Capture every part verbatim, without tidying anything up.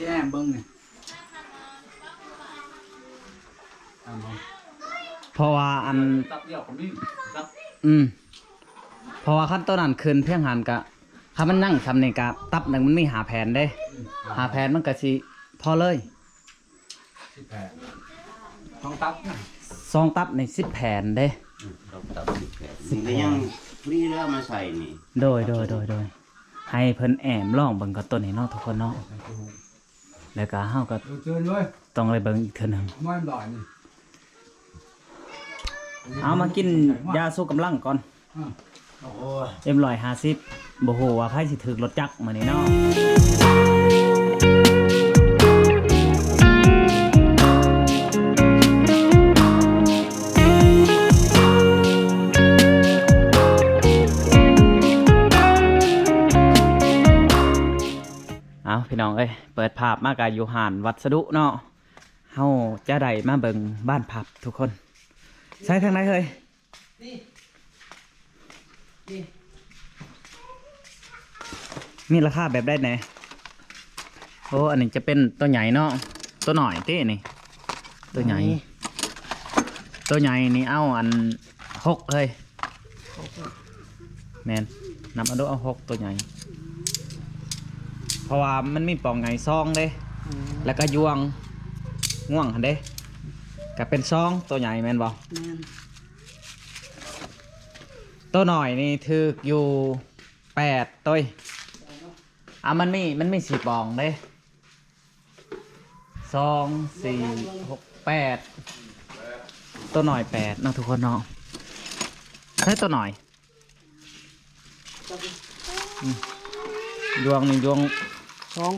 แอมเบิ่งนี่ แอมเบิ่ง เพราะว่าอัน ตับเดียวก็มี ตับ อืม เพราะว่าคันตัวนั้นขึ้นเพียงหันกะ คันมันนั่งซำนี่กะ ตับหนึ่งมันมีห้าแผ่นเด้ ห้าแผ่นมันกะสิพอเลย สิบแผ่น สองตับนะ สองตับนี่สิบแผ่นเด้ อืม สองตับสิบแผ่น สิบแผ่น นี่ก็ยังฟรีแล้วมาใส่นี่ โดย โดย โดย โดย ให้เพิ่นแอมลองเบิ่งก่อนตัวนี้เนาะทุกคนเนาะ แล้วก็เฮาก็ เออ เชิญเลย ต้องได้เบิ่งอีกเทื่อหนึ่ง เอามาหน่อยนี่ เอามากินยาชูกำลังก่อน อ่ะ โอ้ย เอ็มร้อยห้าสิบ บ่ฮู้ว่าไผสิถืกรถจักรมื้อนี้เนาะ เอาพี่น้องเอ้ย เปิดภาพมากะอยู่ห้านวัสดุเนาะ เฮาจะได้มาเบิ่งบ้านพับทุกคน ใส่ทางไหนเฮ้ย นี่ นี่ มีราคาแบบได้แหน่ โอ้ อันนี้จะเป็นตัวใหญ่เนาะ ตัวน้อยตินี่ ตัวใหญ่ นี่ ตัวใหญ่นี่เอาอันหกเฮ้ย หก แม่น นับเอาดู เอาหกตัวใหญ่ เพราะว่ามันมีปล่องใหญ่สองเด้ อืม แล้วก็ยวง ง่วงหั่นเด้ ก็เป็นสองตัวใหญ่แม่นบ่ แม่น ตัวน้อยนี่ถืกอยู่แปดตัว อ่ะ มันมี มันมีสี่ปล่องเด้ สอง สี่ หก แปด ตัวน้อยแปดเนาะทุกคนเนาะ ใช่ตัวน้อย อืม ยวงนี่ยวง สอง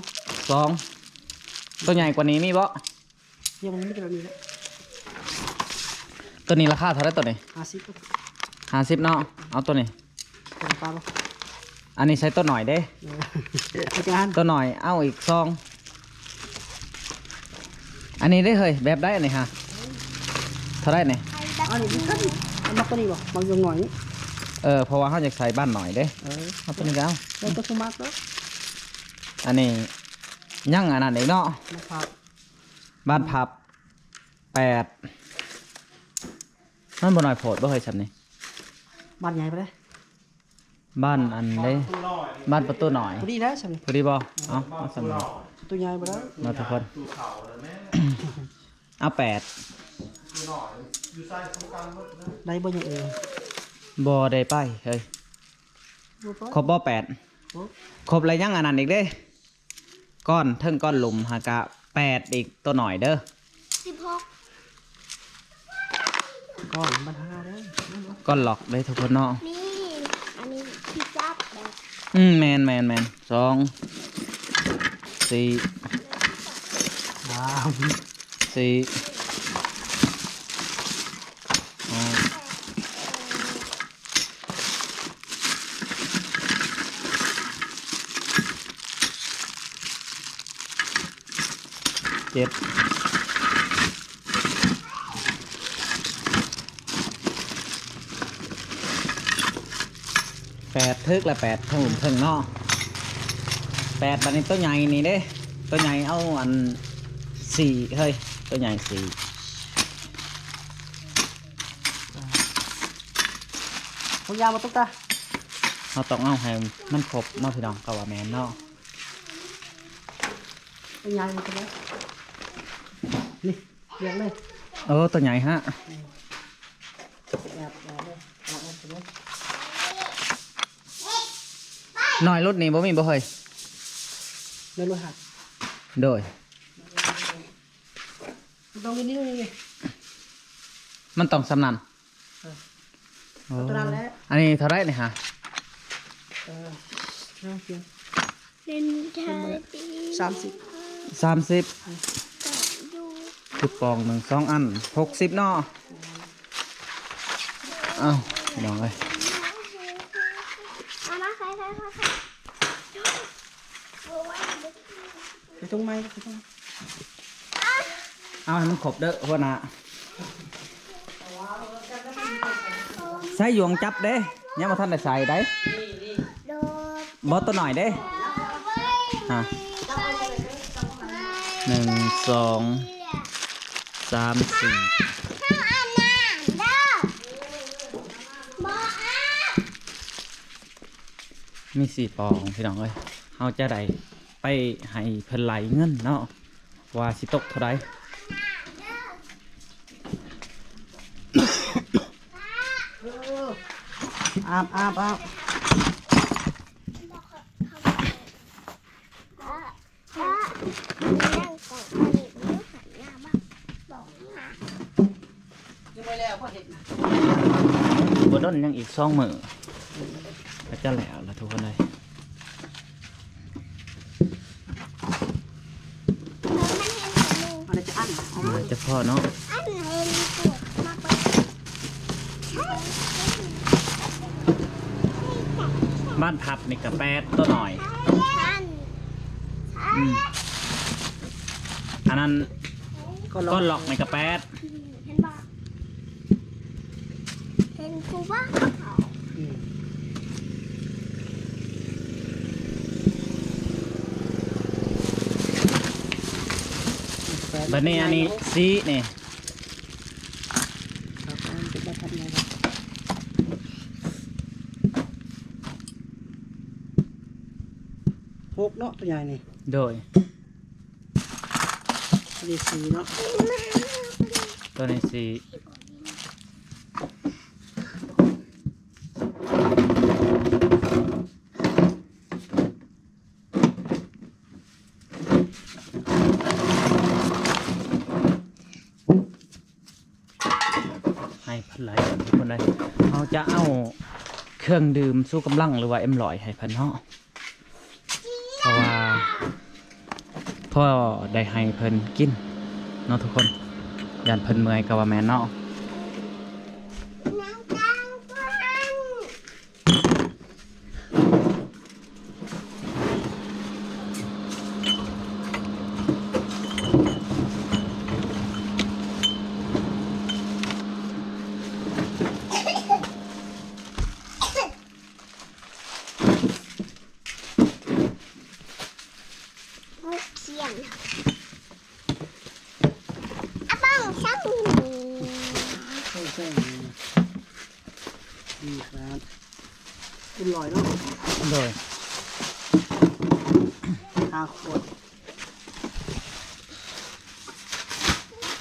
สอง ตัวใหญ่กว่านี้มีบ่ ยังไม่ได้แบบนี้แล้ว ตัวนี้ราคาเท่าไหร่ตัวนี้ ห้าสิบ ห้าสิบเนาะ เอาตัวนี้ เป็นปลาปะ อันนี้ใส่ตัวหน่อยเด้ เออ อาจารย์ ตัวหน่อย เอาอีกซอง อันนี้ได้เฮ้ย แบบได้อันนี้ฮะ เท่าไหร่นี่ อันนี้มันก็ดี เอามาตัวนี้บ่ มายวงหน่อยนี่ เออ เพราะว่าเขาอยากใส่บ้านหน่อยเด้ เออ เอาตัวนี้ก็เอา แล้วตัวสมัครแล้ว อันนี้ยังอันนั้นอีกเนาะ มาพับ บ้านพับ แปด มันบ่น้อยโพดบ่เฮ้ย ซำนี่ บ้านใหญ่ไปเลย บ้านอันเด้ บ้านประตูน้อย พอดีแล้วซำนี่ พอดีบ่ เอา เอาซำนี่ ตัวใหญ่ไปแล้ว มาทุกคน เอาแปด ได้บ่ยังเออ บ่ได้ไปเฮ้ย บ่ไป ครบบ่แปด ครบ ครบแล้วยังอันนั้นอีกเด้ ก้อนเทิงก้อนหลุมหากะแปดอีกตัวหน่อยเด้อ สิบหก ก้อนบันหาเด้อ ก้อนหลอกเด้อทุกคนเนาะ นี่ อันนี้ที่จับแบบ อืม แมน แมน แมน สอง สี่ สาม สี่ ห้า เจ็ด แปด ถืกละแปด เทิงเทิงเนาะ แปด บัดนี้ตัวใหญ่นี่เด้ ตัวใหญ่เอาอันสี่ เฮ้ย ตัวใหญ่สี่ พวกยามาตุ๊กตา เราต้องเอาให้มันครบเนาะพี่น้อง ก็ว่าแม่นเนาะ ตัวใหญ่มาตัวนี้ นี่ เรียกเลย เออ ตัวใหญ่ฮะ แอบแอบเลยแอบแอบเลย น้อยรถนี่บ่มีบ่เฮ้ย น้อยรถหัก โดย ต้องมีนี่นี่ มันต้องสำนัน เออ โอ้ เอาตัวนั้นแหละ อันนี้เท่าไหร่นี่ฮะ เออ เท่าไหร่ เล่นแค่ สามสิบ สามสิบ กับยู คือปองหนึ่งสองอัน หกสิบเนาะ เอ้า พี่น้องเอ้ย เอามาใครใครใครใคร ไปตรงไม้ไปตรง เอาให้มันครบเด้อหัวหน้า ใส่หยวงจับเด้ ยังบ่ทันได้ใส่ได้ โดด บ่ตัวหน่อยเด้ ฮะ หนึ่ง สอง สาม สี่ มีสี่ปองพี่น้องเอ้ย เฮาจะได้ไปให้เพิ่นไล่เงินเนาะ ว่าสิตกเท่าใด อาบอาบอาบ บ่ดน ยังอีกสองมื้อก็จะแล้วล่ะทุกคนเอ้ย อันนี้จะอั้น อ่า เฉพาะเนาะ บ้านพับนี่ก็แปดตัวหน่อย อืม อันนั้น ก็ล็อก ก็ล็อกนี่ก็แปด เห็นบ่ เห็นกูบ่ อืม บัดนี้อันนี้สีนี่ ครับ มันจะมาทำไงครับ หกเนาะ ตัวใหญ่นี่ โดย ตัวนี้สี่เนาะ ตัวนี้สี่ ให้เพิ่นไล่ก่อนทุกคนเลย เฮาจะเอาเครื่องดื่มชูกำลังหรือว่าเอ็มร้อยให้เพิ่นเนาะ เพราะว่า พอได้ให้เพิ่นกินเนาะทุกคน ย่านเพิ่นเมื่อยก็ว่าแม่นเนาะ เขียน อะบ้องช่างหนี ใช่ใช่ ดีครับ เป็นร้อยเนาะ โดย ห้าขวด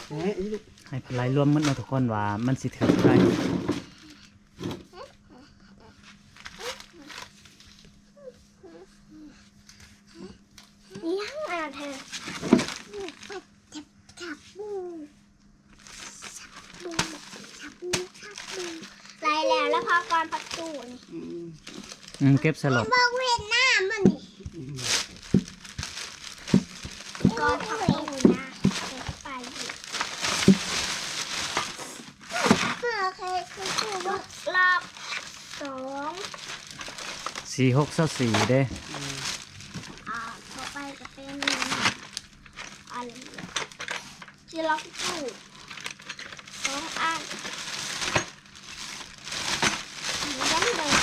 เอ๊ะ ให้เพิ่นไล่รวมหมดเนาะทุกคนว่ามันสิถือเท่าใด ยังอ่ะเธอ จับจับปู จับปู จับปู จับปู ไล่แล้ว แล้วพอกรประตูนี่ อืม อืม เก็บสลด เบิ่งเวียดนามมันนี่ อืม กรประตูนะ เดี๋ยวไปอยู่ โอเค คือคือว่ารอบสอง สี่หกซาวสี่เด้ อืม อ่า ต่อไปก็เป็นอันที่ล็อกตู้สองอัน สีแดงแดง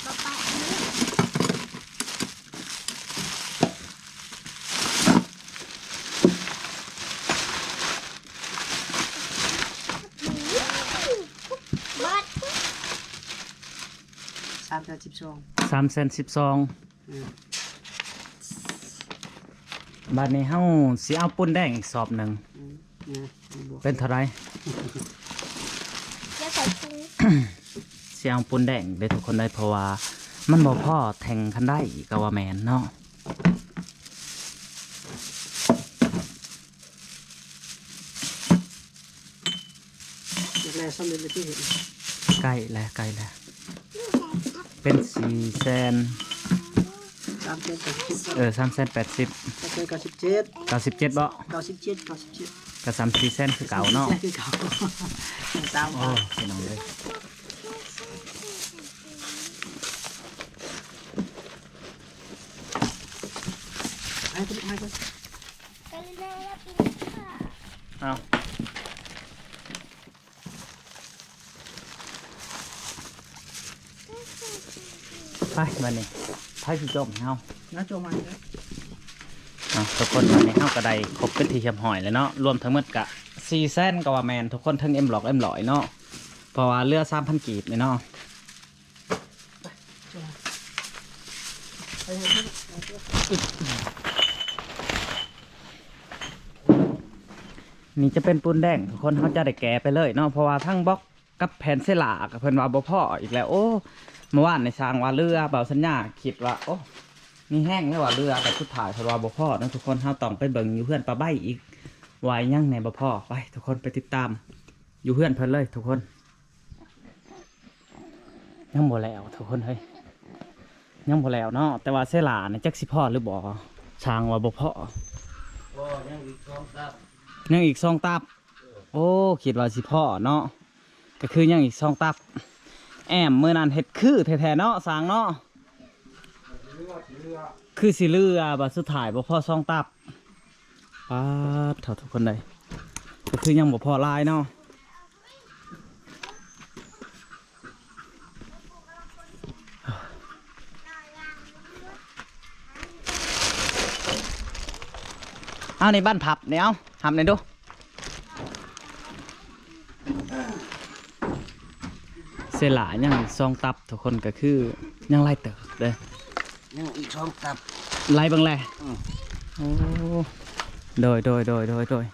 ต่อไปอันนี้ เบิด สามแสนสิบสอง สามแสนสิบสอง อืม บัดนี้เฮาสิเอาปูนแดงอีกสอบหนึ่ง อืม นะ บวก เป็นเท่าใด เดี๋ยวใส่ถุง สิเอาปูนแดงเด้อทุกคนเด้อ เพราะว่ามันบ่พอแท่งคันไดก็ว่าแม่นเนาะ แรกๆ สำเร็จเลยที่เห็น ใกล้แล้ว ใกล้แล้ว เป็นสี่แสน สามแสนแปดสิบ เออ สามแสนแปดสิบ เก้าแสนเก้าสิบเจ็ด เก้าสิบเจ็ดบ่ เก้าสิบเจ็ด เก้าสิบเจ็ด ก็สามสี่แสนคือเก่าเนาะ คือเก่า สาม โอ้ พี่น้องเอ้ย ให้ไป ให้ไป เอา ไปบัดนี้ ไผสิจมให้เฮา นะ จมมาเลย อ่ะ ทุกคน วันนี้เราก็ได้ครบเป็นที่เรียบร้อยแล้วเนาะ รวมทั้งหมดก็สี่แสนก็ว่าแม่น ทุกคน ทั้งเอ็มล็อก เอ็มร้อยเนาะ เพราะว่าเหลือสามพันกีบนี่เนาะ นี่จะเป็นปูนแดง ทุกคน เราจะได้แกะไปเลยเนาะ เพราะว่าทั้งบล็อกกับแผ่นเซราก็เพิ่นว่าบ่พออีกแล้ว โอ้ เมื่อวานในช่างว่าเหลือ เบาสัญญาคิดว่า โอ้ มีแฮงแล้วว่าเหลือ แต่สุดท้ายเพิ่นว่าบ่พอเนาะ ทุกคน เราต้องไปเบิ่งอยู่เฮือนป้าใบอีก ว่ายังแหน่บ่พอ ไป ทุกคน ไปติดตามอยู่เฮือนเพิ่นเลย ทุกคน ยังบ่แล้ว ทุกคนเฮ้ย ยังบ่แล้วเนาะ แต่ว่าเซรานี่จักสิพอหรือบ่ ช่างว่าบ่พอ บ่ ยังอีกสองตับ ยังอีกสองตับ โอ้ คิดว่าสิพอเนาะ ก็คือยังอีกสองตับ แอมมื้อนั้นเฮ็ดคือแท้ๆเนาะ ช่างเนาะ คือสิเหลือ บัดสุดท้ายบ่พอสองตับ ป๊าดเถาะ ทุกคนเลย ก็คือยังบ่พอหลายเนาะ เอา นี่บ้านพับเนี่ย เอา หับหน่อยดู เซรายังสองตับ ทุกคน ก็คือยังหลายเติบเด้อ ยังอีกสองตับ หลายเบิ่งแล อืม โอ้ โดย โดย โดย โดย โดย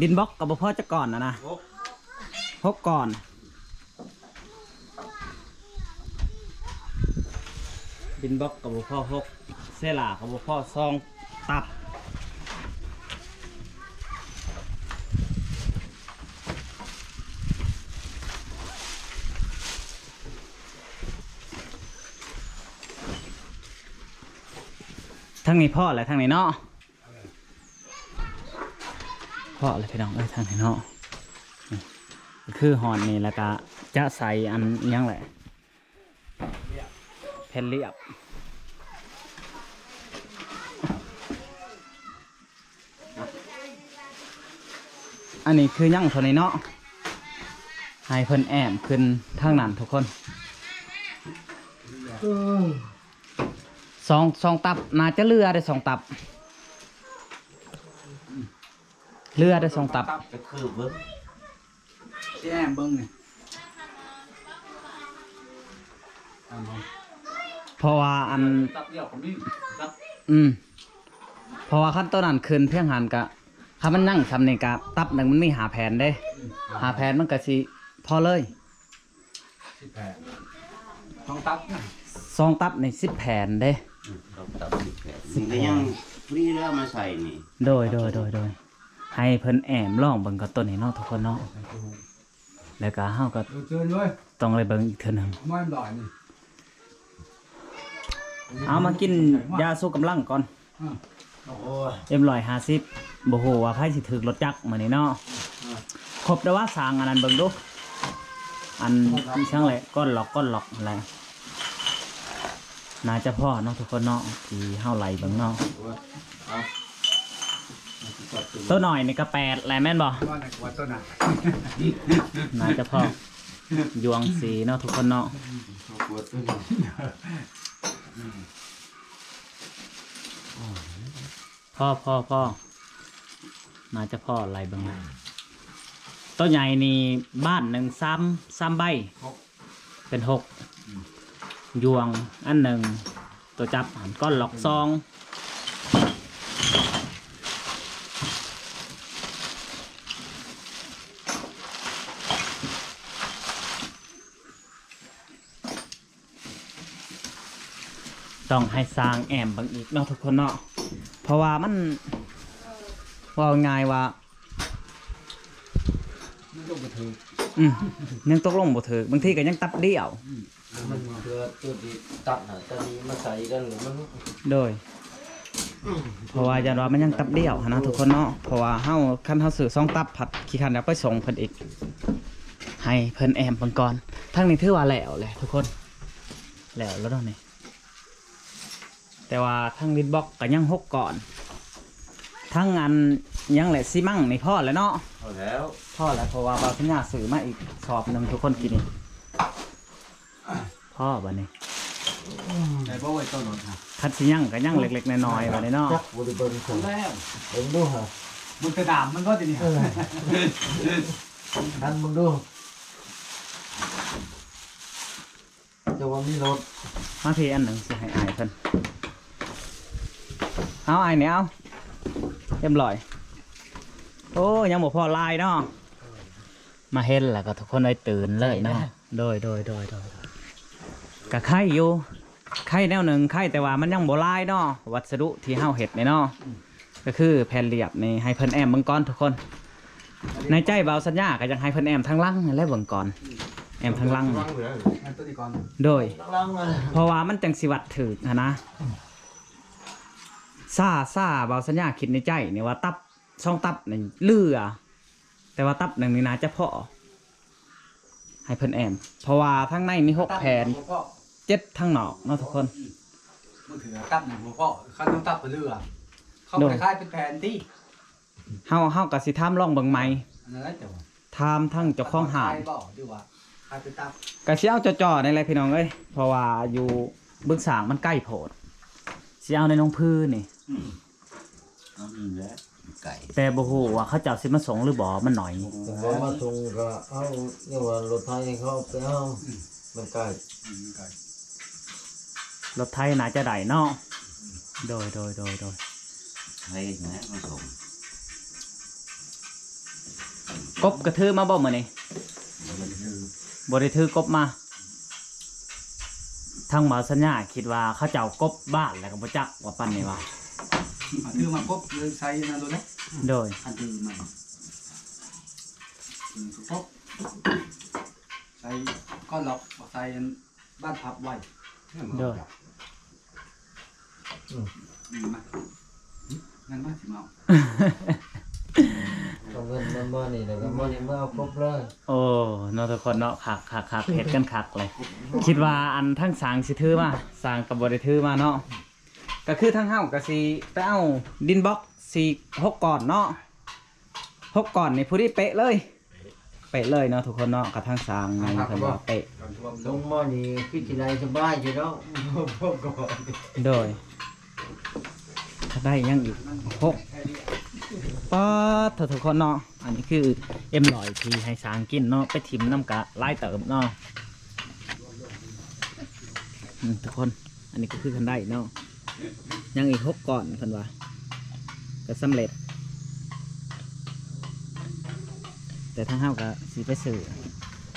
ดินบล็อกก็บ่พอจักก้อนนะนะ หก หกก้อน ดินบล็อกก็บ่พอหก เซราก็บ่พอสองตับ ทั้งนี้พอแล้ว ทั้งนี้เนาะ พอแล้วพี่น้องเอ้ย ทั้งนี้เนาะ คือฮอดนี่แล้วก็จะใส่อันหยังแหละ แผ่นเรียบ อันนี้คือยังเท่านี้เนาะ ให้เพิ่นแอมขึ้นทางนั้น ทุกคน สอง สองตับ น่าจะเหลือได้สองตับ เหลือได้สองตับ ตับจะคือเบิ่ง แอมเบิ่งนี่ เพราะว่าอัน ตับเดียวก็มี ตับ อืม เพราะว่าคันตัวนั้นขึ้นเพียงหันกะ คันมันยังส่ำนี่กะ ตับหนึ่งมันมีห้าแผ่นเด้ ห้าแผ่นมันก็สิพอเลย สิบแผ่น สองตับนะ สองตับนี่สิบแผ่นเด้ อืม สองตับสิบแผ่น สิบแผ่น นี่ก็ยังฟรีแล้วมาใส่นี่ โดย โดย โดย โดย ให้เพิ่นแอมลองเบิ่งก่อนตัวนี้เนาะ ทุกคนเนาะ แล้วก็เฮาก็ เออ เชิญเลย ต้องได้เบิ่งอีกเทื่อหนึ่ง เอามาหน่อยนี่ เอามากินยาชูกำลังก่อน อืม โอ้ย เอ็มร้อยห้าสิบ บ่ฮู้ว่าไผสิถืกรถจักรมื้อนี้เนาะ อืม ครบแต่ว่าสร้างอันนั้นเบิ่งดู อัน ครบแล้ว มีช่างแหละ ก้อนล็อก ก้อนล็อกอะไร น่าจะพอเนาะ ทุกคนเนาะ ที่เฮาไล่เบิ่งเนาะ เอา ตัวน้อยนี่ก็แปดแหละแม่นบ่ ว่าไหนกว่าตัวไหน น่าจะพอ ยวงสีเนาะ ทุกคนเนาะ กว่าตัวไหน พอ พอ พอ น่าจะพออะไรเบิ่งนะ ตัวใหญ่นี่บ้านหนึ่งสาม สามใบ หก เป็นหก อืม ยวงอันหนึ่ง ตัวจับหันก้อนล็อกสอง ต้องให้สร้างแอมเบิ่งอีกเนาะ ทุกคนเนาะ เพราะว่ามัน เว้าง่ายว่า มันก็บ่ถืก อืม ยังตกลงบ่ถืก บางทีก็ยังตับเดียว อืม มันเพื่อตัวที่ตัดน่ะ ตัวนี้มาใส่กันหรือมัน โดย เพราะว่าย้านว่ามันยังตับเดียวหั้นนะ ทุกคนเนาะ เพราะว่าเฮา คันเฮาซื้อสองตับ ผัดขี้คร้านเอาไปส่งเพิ่นอีก ให้เพิ่นแอมเบิ่งก่อน ทั้งนี้ถือว่าแล้วแหละทุกคน แล้ว แล้วเนาะนี่ แต่ว่าทั้งดินบล็อกก็ยังหกก้อน ทั้งอันยังแหละซีมังนี่พอแล้วเนาะ พอแล้ว พอแล้ว เพราะว่าเบาสัญญาซื้อมาอีกสอบหนึ่ง ทุกคนกินนี่ พอบัดนี้ แต่บ่ไว้ต้นรถนะ คันสิยังก็ยังเล็กๆน้อยๆบัดนี้เนาะ จักบ่ได้เบิ่งซั่น แล้ว เบิ่งดูฮะ มันกระดามมันบ่ทีนี้ เออ หันเบิ่งดู จะว่ามีรถ มาพี่อันหนึ่งสิให้อ้ายเพิ่น เอาอ้ายเนี่ยเอา เรียบร้อย โอ้ ยังบ่พอลายเนาะ มาเห็นแล้วก็ทุกคนได้ตื่นเลยเนาะ โดย โดย โดย โดย ก็ไข่อยู่ ไข่แนวหนึ่ง ไข่แต่ว่ามันยังบ่ลายเนาะ วัสดุที่เฮาเฮ็ดนี่เนาะ ก็คือแผ่นเรียบนี่ให้เพิ่นแอมเบิ่งก่อนทุกคน ในใจบ่าวสัญญาก็อยากให้เพิ่นแอมทางหลังนั่นแหละเบิ่งก่อน แอมทางหลัง วางอยู่แล้ว อันตัวนี้ก่อน โดย หลังมา เพราะว่ามันจังสิวัดถูกหั้นนะ ซ่าซ่าบ่าวสัญญาคิดในใจนี่ว่าตับสองตับนี่เหลือ แต่ว่าตับหนึ่งนี่น่าจะพอ ให้เพิ่นแอม เพราะว่าทางในมีหกแผ่น ตับหนึ่งบ่พอ เจ็ดทางนอกเนาะทุกคน อืม มือถือตับหนึ่งบ่พอ คันต้องตับไปเรือ เขา โดย ไปขายเป็นแผ่นติ เฮา เฮาก็สิถามลองเบิ่งใหม่ อันนั้นแหละจ้ะ ถามทางเจ้าของห้าง ขายบ่หรือว่าขายเป็นตับ ก็สิเอาจ่อๆนี่แหละพี่น้องเอ้ย เพราะว่าอยู่บึงสางมันใกล้โพด สิเอาในหนองผือนี่ อืม เอานี่แหละ ไก่ แต่บ่ฮู้ว่าเขาเจ้าสิมาส่งหรือบ่ มันน้อย แต่ว่ามาส่งก็เอา เรียกว่ารถไถเขาไปเอา อืม มันใกล้ อืม มันใกล้ รถไถน่าจะได้เนาะ โดย โดย โดย โดย ไถนะมาส่ง กบกระถือมาบ่มื้อนี้ บ่ได้ถือ บ่ได้ถือกบมา ทางบ่าวสัญญาคิดว่าเขาเจ้ากบบ้านแล้วก็บ่จักว่าปานนี้ว่า อ่ะ ถือมากบเลยใส่นั่นเลยนะ โดย อันถือมา อืม กบ ใส่ก้อนหลอก ใส่อันบ้านพับไว้ โดย อืม อืม มา นั่นมาสิมา เอาเงินมันบ่นี่แล้วก็บ่นี่มาเอาครบเลย โอ้ เนาะทุกคนเนาะ คัก คัก คัก เฮ็ดกันคักเลย คิดว่าอันทั้งสางสิถือมา สางก็บ่ได้ถือมาเนาะ ก็คือทางเฮาก็สิไปเอาดินบล็อกสี่ หกก้อนเนาะ หกก้อนนี่พอดีเป๊ะเลย เป๊ะเลยเนาะทุกคนเนาะ กระทั่งสางไงเพิ่นว่าเป๊ะ ลงหม้อนี่คือสิได้สบายอยู่เนาะ โดย ถ้าได้ยังอีกหก ป๊าดเถอะทุกคนเนาะ อันนี้คือเอ็มร้อยที่ให้สางกินเนาะ ไปถิ่มน้ำกะหลายเติบเนาะ อืม ทุกคน อันนี้ก็คือคันได้เนาะ ยังอีกหกก้อนเพิ่นว่า ก็สำเร็จ แต่ทางเฮาก็สิไปซื้อ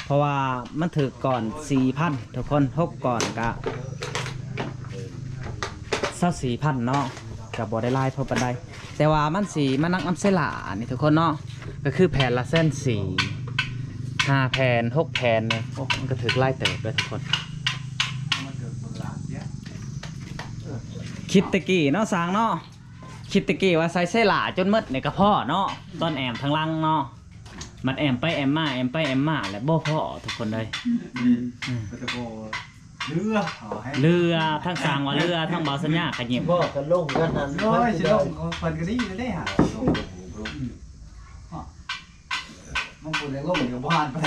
เพราะว่ามันถือก้อนสี่พัน ทุกคน หกก้อนก็ซาวสี่พันเนาะ ก็บ่ได้หลายพอปานใด แต่ว่ามันสิมานักนำเสยหล้านี่ทุกคนเนาะ ก็คือแผ่นละแสนสี่ ห้าแผ่น หกแผ่นนี่ โอ้ มันก็ถือหลายเติบเลยทุกคน คิดตะกี้เนาะ สางเนาะ คิดตะกี้ว่าใส่เสยหล้าจนหมดนี่ก็พอเนาะ ตอนแอมทางหลังเนาะ มันแอมไปแอมมา แอมไปแอมมา แล้วบ่พอทุกคนเลย อืม อืม ก็จะพอเรือ เอาให้ เรือ ทั้งสางว่าเรือ ทั้งบ่าวสัญญาขยิบ บ่ ก็ลงกันนั่น โอ้ย สิลง เพิ่นก็ดีเลยเด้ฮะ อืม มันบ่ได้ลงเดี๋ยวบ่หันไป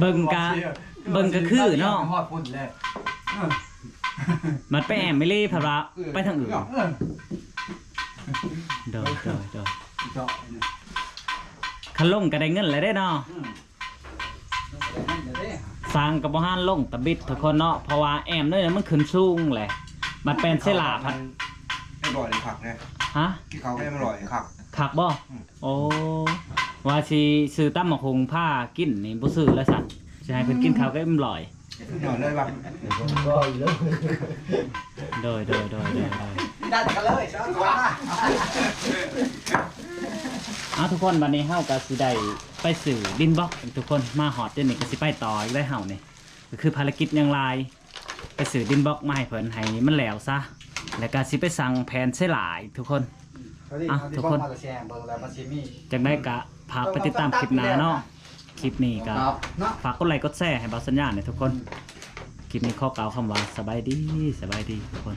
เบิ่งกะ เบิ่งกะคือเนาะ ฮอดพุ่นแล้ว เออ มันไปแอมไม่รีพัดว่า เออ ไปทางอื่น เออ โดย โดย โดย เจาะเนี่ย คันลงก็ได้เงินแล้วเด้เนาะ อืม สางกับบ่หันลงตะบิดทุกคนเนาะ เพราะว่าแอมด้วยนะมันขึ้นสูงแหละ มันเป็นเสยหล้าพัด ไม่บ่อยเลยผักเนี่ย ฮะ กินเขาวก็ไม่อร่อยผัก คักบ่ อืม โอ้ ว่าสิซื้อตำบักหุ่งพากินนี่บ่ซื้อแล้วสั่น สิให้เพิ่นกินข้าวก็อิ่มลอย หน่อยเลยว่ะ ก็อีกแล้ว โดย โดย โดย โดย โดย ดันกันเลย สองคน เอาทุกคน บัดนี้เฮาก็สิได้ไปซื้อดินบล็อกทุกคน มาฮอดเดี๋ยวนี้ก็สิไปต่ออีกแล้วเฮานี่ ก็คือภารกิจยังหลาย ไปซื้อดินบล็อกมาให้เพิ่นให้มันแล้วซะ แล้วก็สิไปสั่งแผ่นเสยหล้าทุกคน เขาที่ อ่ะ เขาที่ ทุกคน บ้านมาแชร์เบิ่งแล้วมันสิมี จังใดก็ฝากไปติดตามคลิปหน้าเนาะ คลิปนี้ก็ ครับ เนาะ ฝากกดไลค์กดแชร์ให้บ่าวสัญญาหน่อยทุกคน คลิปนี้ขอกล่าวคำว่าสบายดี สบายดีทุกคน